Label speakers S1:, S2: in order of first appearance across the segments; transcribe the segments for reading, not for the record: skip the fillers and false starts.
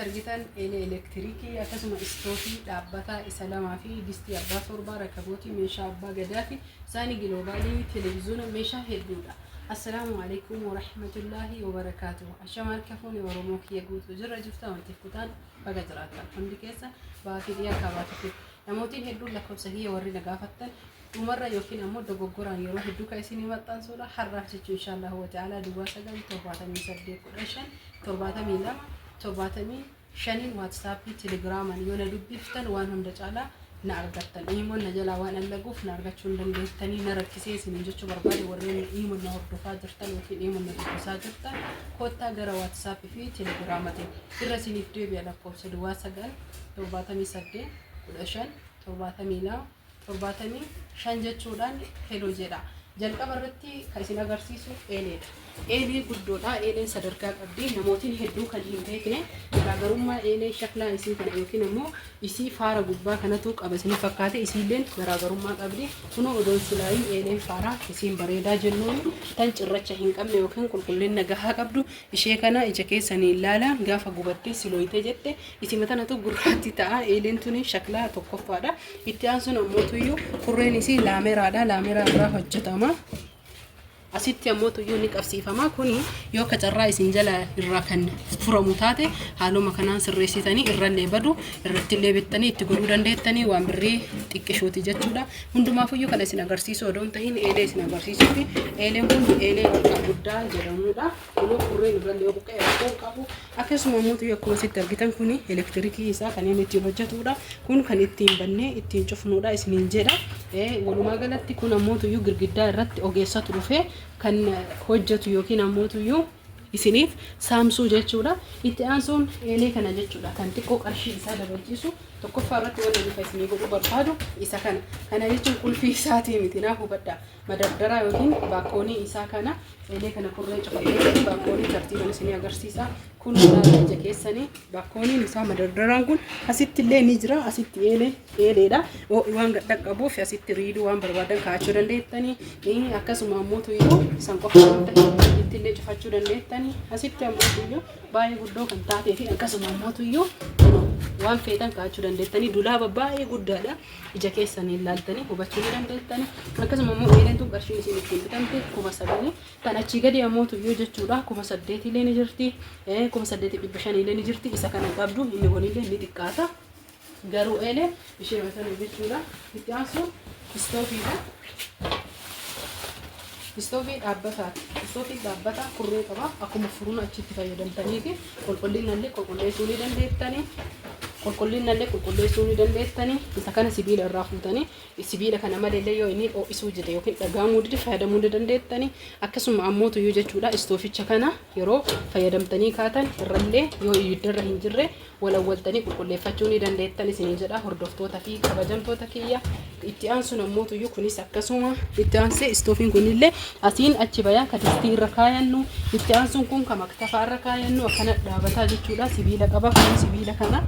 S1: argitan eelee elektiriikii akkasuma istoofii dhaabbataa isa lamaa fi distii abbaa torbaa rakabootii meeshaa abbaa gadaa fi saanii giloobaalii televiziyoona meeshaa hedduudha. Assalaamu alaikum warahmatullaahi wabarakaatuh. Ashama harka fuune Oromoo kiyya guutuu jirra jirtu amantiif kutaan baga jiraattan hundi keessa baatii dhiyaa kaabaatii namootiin hedduun lakkoofsa kiyya warri na gaafattan dhumarra yookiin ammoo dogoggoraan yeroo hedduu kan isinii maxxansuudha. Har'aaf jechuun inshaallahu wa ta'ala duwwaa 9 78 15 72 75n waatsaappii telegiraamaan yoo na dubbiftan waan hunda caalaa na argattan. Iimoon na jalaa waan allaguuf na argachuu hin dandeettanii na rakkisee isiniin jechuu barbaade warreen iimoon na hordofaa jirtan yookiin iimoon na dubbisaa jirtan kottaa gara waatsaappii fi telegiraamatiin irra isiniif deebi'a lakkoofsa duwwaa 9 78 15 72 75 jechuudhaan hello jedha. Jalqaba irratti kan isin agarsiisu eeleedha. Eelee guddoodha. Eeleen sadarkaa qabdi. Namootiin hedduu kan hin beekne garaagarummaa eelee shaklaa isii kana yookiin ammoo isii faara gubbaa kanatu qaba isin fakkaate isiilleen garaagarummaa qabdi. Kunoo odoon silaayin eeleen faaraa isiin bareedaa jennuun tan cirracha hin qabne yookiin qulqullina gahaa qabdu ishee kana ija keessanii ilaala gaafa gubattee silooyte jette isima tanatu gurraatti ta'a. Eeleen tuni shaklaa tokkoffaadha. Itti aansuun ammoo tuyyuu kurreen isii laameraadha. Laameraa irraa hojjetama. Asitti ammoo tuyyuu ni qabsiifama. Kuni yoo akka carraa isin jala irraa kan furamu taate haaluma kanaan sirreessitanii irrallee badu irrattillee bittanii itti godhuu dandeettanii waan birrii xiqqishuuti jechuudha. Hundumaafuyyuu kana isin agarsiisuu odoo hin tahin eelee isin agarsiisuufi eeleen kun eelee warqaa guddaa jedhamudha. Kunoo kurreen irrallee yoo buqqa'e rakkoo hin qabu. Akkasuma immoo akkuma asitti argitan kun elektirikii isaa kan inni ittiin hojjetudha. Kun kan ittiin bannee ittiin cufnudha isiniin jedha. Walumaa galatti kun ammoo tuyyuu girgiddaa irratti ogeessatu dhufee kan hojjetu yookiin ammoo tuyyuu isiniif saamsuu jechuudha. Itti aansuun eelee kana jechuudha kan xiqqoo qarshii isaa dabalchiisu tokkoffaa irratti wanni bifa isinii godhuu barbaadu isa kana. Kana jechuun qulfii isaatii miti naa hubadha. Madardaraa yookiin baakkoonii isaa kana eelee kana kurree cufadhee baakkoonii tartiiban isinii agarsiisa. Kun ilaalaa ija keessanii baakkooniin isaa madardaraan kun asitti illee ni jira. Asitti eelee eeleedha. Waan gad dhaqqabuuf asitti riiduu waan barbaadan kaa'achuu dandeettanii. Akkasuma ammoo tuyyuu san qofa waan ta'e itti illee cufachuu dandeettanii. Asitti ammoo tuyyuu baay'ee guddoo kan taatee fi akkasuma ammoo tuyyuu waan feetan kaa'achuu dandeettanii. Dulaaba baay'ee guddaadha. Ija keessaniin ilaaltanii hubachuu ni dandeettani. Akkasuma immoo eeleen tun qarshiin isiin ittiin bitamte 9,000. Tan achii gadi ammoo tuyyuu jechuudha 8,000 illee ni jirti. 8,500 illee ni jirti. Isa kana qabdu inni kunillee ni xiqqaata. Garuu eelee ishee matanii jechuudha. Itti aansuun istoofiidha. Istoofii dhaabbataati. Istoofiin dhaabbataa kurree qaba. Akkuma furuna achitti fayyadamtanii fi qulqullina illee qulqulleessuu ni dandeettanii. Qulqullina illee qulqulleessuu ni dandeettanii. Isa kana sibiila irraa fuutanii sibiila kana malee yoo inni ho'isuu dide yookiin dhagahamuu dide fayyadamuu ni dandeettanii. Akkasuma ammoo tuyyuu jechuudha istooficha kana yeroo fayyadamtanii kaatan irrallee yoo ibiddarra hin jirre walawwaltanii qulqulleeffachuu ni dandeettan isiniin jedha hordoftoota fi kabajamtoota kiyya. Itti aansuun ammoo tuyyuu kunis akkasuma itti aansee istoofiin kunillee asiin achi bayaa ka distii irra kaayannu itti aansuun kun ka maktafaa irra kaayannu akkana dhaabataa jechuudha sibiila qaba kun sibiila kana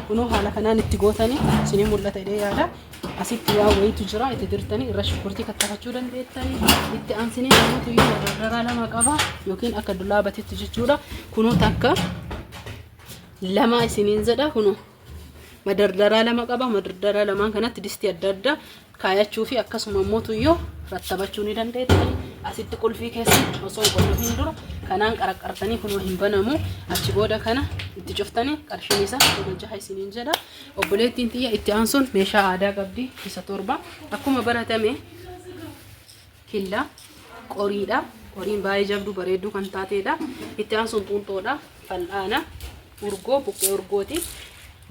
S1: kunoo haala kanaan itti gootanii isinii mul'ata jedhee yaada. Asitti waa wayiitu jira itti dirtanii irra shunkurtii kattafachuu dandeettanii itti aansinee ammoo tuyyuu madardaraa lama qaba yookiin akka dulaabatitti jechuudha kunoo takka lama isiniin jedha kunoo madardaraa lama qaba madardaraa lamaan kanatti distii adda addaa kaayachuu fi akkasuma immoo tuyyoo rattabachuu ni dandeettani asitti qulfii keessa osoo hin qollofiin dura kanaan qaraqqartanii kunoo hin banamu achi booda kana itti cuftanii qarshiin isaa 6,000 isiniin jedha obboleettiin tiyya itti aansuun meeshaa aadaa qabdi isa torba akkuma baratame killa qoriidha. Qoriin baay'ee jabduu bareedduu kan taateedha. Itti aansuun xuunxoodha, fal'aana, urgoo, buqqee urgooti,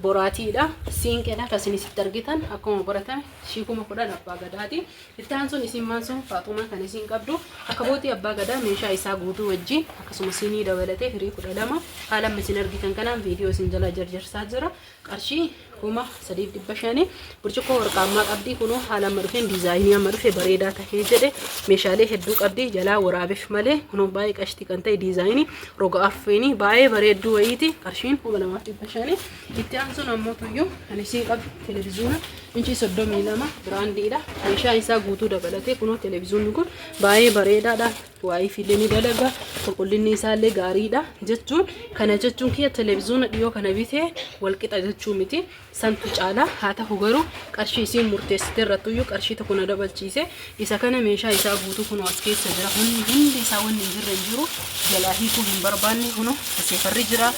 S1: boraatiidha, siinqeedha kan isin isitti argitan akkuma baratame shii 10,000 abbaa gadaati. Itti aansuun isin maansuun faaxumaa kan isin qabdu akabootii abbaa gadaa meeshaa isaa guutuu wajjin akkasuma siinii dabalatee firii 12 haala amma isin argitan kanaan viidiyoo isin jalaa jarjarsaa jira. Qarshii 3500. Burcuqqoo warqaammaa qabdi. Kunoo haala amma dhufeen, diizaayinii amma dhufe bareedaa tahee jedhe. Meeshaalee hedduu qabdi, jalaa waraabeef malee. Kunoo baay'ee qashtii kan ta'e, diizaayinii roga arfeenii baay'ee bareedduu wayiiti. Qarshiin 2500. Itti aansuun ammoo tuyyuu kan isiin qabdu televiziyoona inchii 32 biraandiidha. Meeshaa isaa guutuu dabalatee kunoo televiziyoonni kun baay'ee bareedaadha. Waa'ee fiillee ni dalaga, qulqullinni isaallee gaariidha jechuun. Kana jechuun kiyya televiziyoona dhiyoo kana bitee walqixa jechuu miti, santu caala. Haa ta'u garuu qarshii isiin murteessite irrattuyyuu qarshii tokko na dabalchiise. Isa kana meeshaa isaa guutuu kunoo as keessa jira. Hundi isaa, wanni hin jirre hin jiru. Jalaa hiikuu hin barbaanne. Kunoo seefarri jira,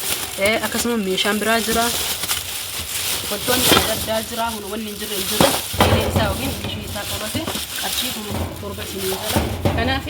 S1: akkasuma meeshaan biraa jira, wantoonni adda addaa jira. Kun wanni hin jirre hin jiru. Eelee isaa yookiin bishii isaa qabate qarshii 7000 isiniin jedha. Kanaaf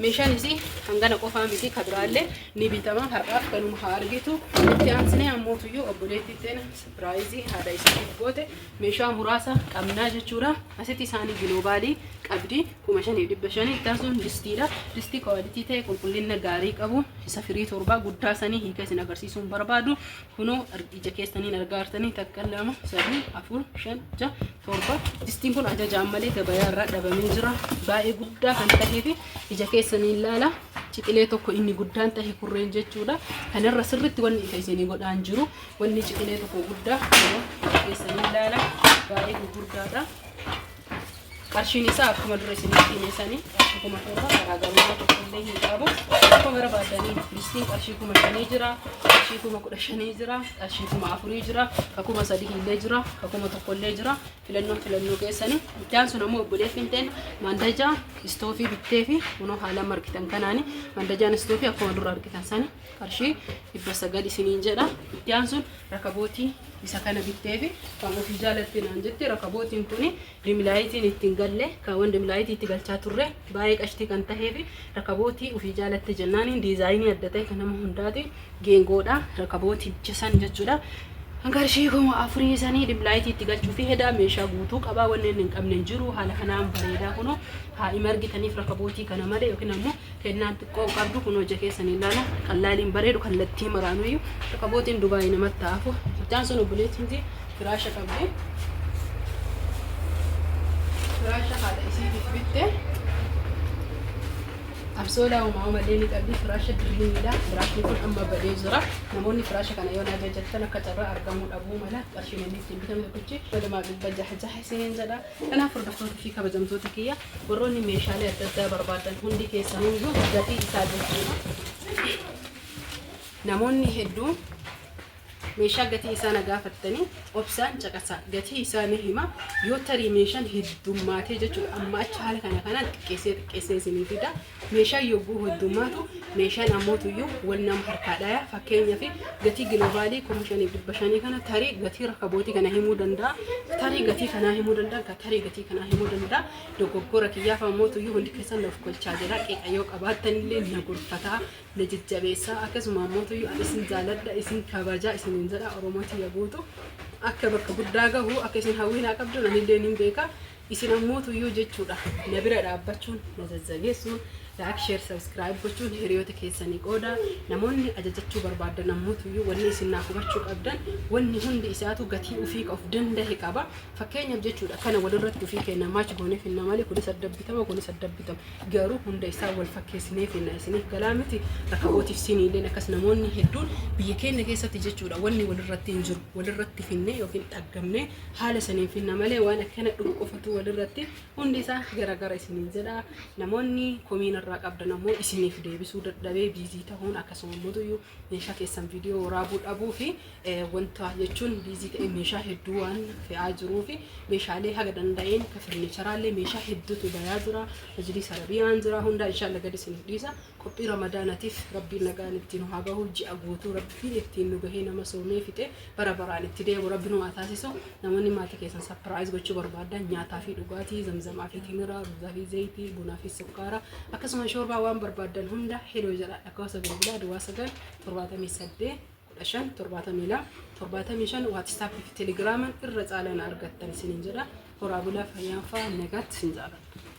S1: meeshaan isii hangana qofaa miti, ka biraallee ni bitama. Har'aaf kanuma haa argitu. Itti aansinee ammootuyyuu obboleettii teena surprise haadha isiitiif goote meeshaa muraasa qabnaa jechuudha. Asitti isaanii giloobaalii qabdi, 5500. Itti aansuun distiidha. Distii quality ta'e, qulqullina gaarii qabu, isa firii 7 guddaa sanii hiika isin agarsiisuun barbaadu. Kunoo ija keessaniin argaa jirtanii: takka, lama, sadii, afur, shan, jaha, torba. Distiin kun ajajaan malee gabayaa irraa dhabamee jira. Baay'ee guddaa kan tahee fi ija keessaniin ilaala. Ciqilee tokko inni guddaan tahe kurreen jechuudha. Kanarra sirritti wanni ifa isinii godhaan jiru, wanni ciqilee tokko guddaa kunoo ija keessaniin ilaala. Baay'ee gurguddaadha. Qarshiin isaa akkuma dura isinitti hime sanii qarshii 7000, garaagarummaa tokko illee hin qabu. Akkuma barbaadanii distiin qarshii 5000 jira, qarshii 15,000 jira, qarshii 4000 jira, ka 3000 illee jira, ka 1000 illee jira. Filannoon filannoo keessanii. Itti aansuun ammoo obboleettiin ta'een mandajaa istoofii bittee fi kunoo haala argitan kanaani mandajaan istoofii akkuma dura argitan sani qarshii 900 isiniin jedha. Itti aansuun rakabootii isa kana bittee fi kan ofii jaalatte naan jette. Rakabootiin kuni dim lightiin ittiin galle, kaawwan dim lightii itti galchaa turre, baay'ee qashtii kan tahee fi rakabootii ofii jaalatte jennaaniin diizaayinii adda ta'e kan nama hundaati, geengoodha rakabootii san jechuudha. Qarshii 4000 sanii dim lightii itti galchuu fi hedaa meeshaa guutuu qabaa, wanneen hin qabne hin jiru. Haala kanaan bareedaa kunoo haa ima argitaniif rakabootii kana malee yookiin ammoo kennaan xiqqoo qabdu kunoo ija keessanii ilaala. Qallaaliin bareedu kallattii maraanuyyuu rakabootiin Dubaayii namatti hafu. Itti sun obboleettiin firaasha qabdi. Firaasha haadha isiitiif bitte. Absoolaa uumaa malee ni qabdi. Firaasha diriimiidha. Firaashni kun amma badee jira. Namoonni firaasha kana yoo na ajajattan akka carraa argamuu dhabuu mala. Qarshiin inni ittiin bitame tokkichi 2600 isiniin jedha. Kanaaf hordoftoota fi kabajamtoota kiyya, warroonni meeshaalee adda addaa barbaadan hundi keessanuyyuu gatii isaa jechuudha. Namoonni hedduun meeshaa gatii isaa na gaafattanii, obsaan caqasaa, gatii isaa ni hima. Yoo tarii meeshaan heddummaatee jechuudha, amma achi haala kana kanaan xiqqeessee xiqqeessee isinii fida. Meeshaan yogguu heddummaatu meeshaan ammootuyyuu wal nama harkaa dhaya. Fakkeenyaaf gatii giloobaalii 5500 kana tarii gatii rakabootii kana himuu danda'a, tarii gatii kanaa himuu danda'a, tarii gatii kanaa himuu danda'a. Dogoggora kiyyaaf ammootuyyuu hundi keessan of kolchaa jira. Qeeqa yoo qabaattanillee na gorfataa, na jajjabeessaa. Akkasuma ammootuyyuu ani isin jaaladha, isin kabajaa isiniin jedha. Oromoo tiyya guutu akka bakka guddaa gahu akka isin hawwiinaa qabdu anillee nin beeka. Isin ammootuyyuu jechuudha na bira dhaabbachuun, na jajjabeessuun, like, share, subscribe gochuun hiriyoota keessanii qooda. Namoonni ajajachuu barbaadan ammootuyyuu wanni isin naaf hubachuu qabdan, wanni hundi isaatu gatii ofii of danda'e qaba. Fakkeenyaaf jechuudha, kana walirratti ofii kenna match goonee finna malee kunis adda bitama, kunis adda bitama, garuu hunda isaa wal fakkeessinee finna. Isiniif galaa miti? Rakabootiif siniileen akkas. Namoonni hedduun biyya keenya keessatti jechuudha wanni walirratti hin jiru. Walirratti finne yookiin dhaggamne haala saniin finna malee waan akkana dhufu qofatu walirratti, hundi isaa garagara isiniin jedha. Namoonni komiin irraa qabdan ammoo isiniif deebisuu dadhabee, busy ta'uun, akkasuma immoo meeshaa keessan viidiyoo waraabuu dhabuu fi wanta jechuun busy ta'e, meeshaa hedduu waan fe'aa jiruu fi meeshaalee haga danda'een ka furnituraallee meeshaa hedduutu bayaa jira. Majlis Arabiyaan jira, hundaa inshaalla gadi isiniif dhiisa. Qophii Ramadaanatiif Rabbiin nagaan ittiin haa gahu. Ji'a guutuu Rabbiin ittiin nu gahee nama soomee fixe bara baraan itti deemu Rabbi nu haa taasisu. Namoonni maatii keessan surprise gochuu barbaadan, nyaataa fi dhugaatii, zamzamaa fi timiraa, ruuzaa fi zayitii, bunaa fi sukkaara, akkasuma shoorbaa, waan barbaadan hunda heloo jedha. Lakkoofsa bilbilaa 0978 15 72 75, WhatsAppii fi Telegraman irra caalaan argattan isiniin jedha. Horaa bulaa, fayyaan fa'aa, nagaatti isin jaalladha.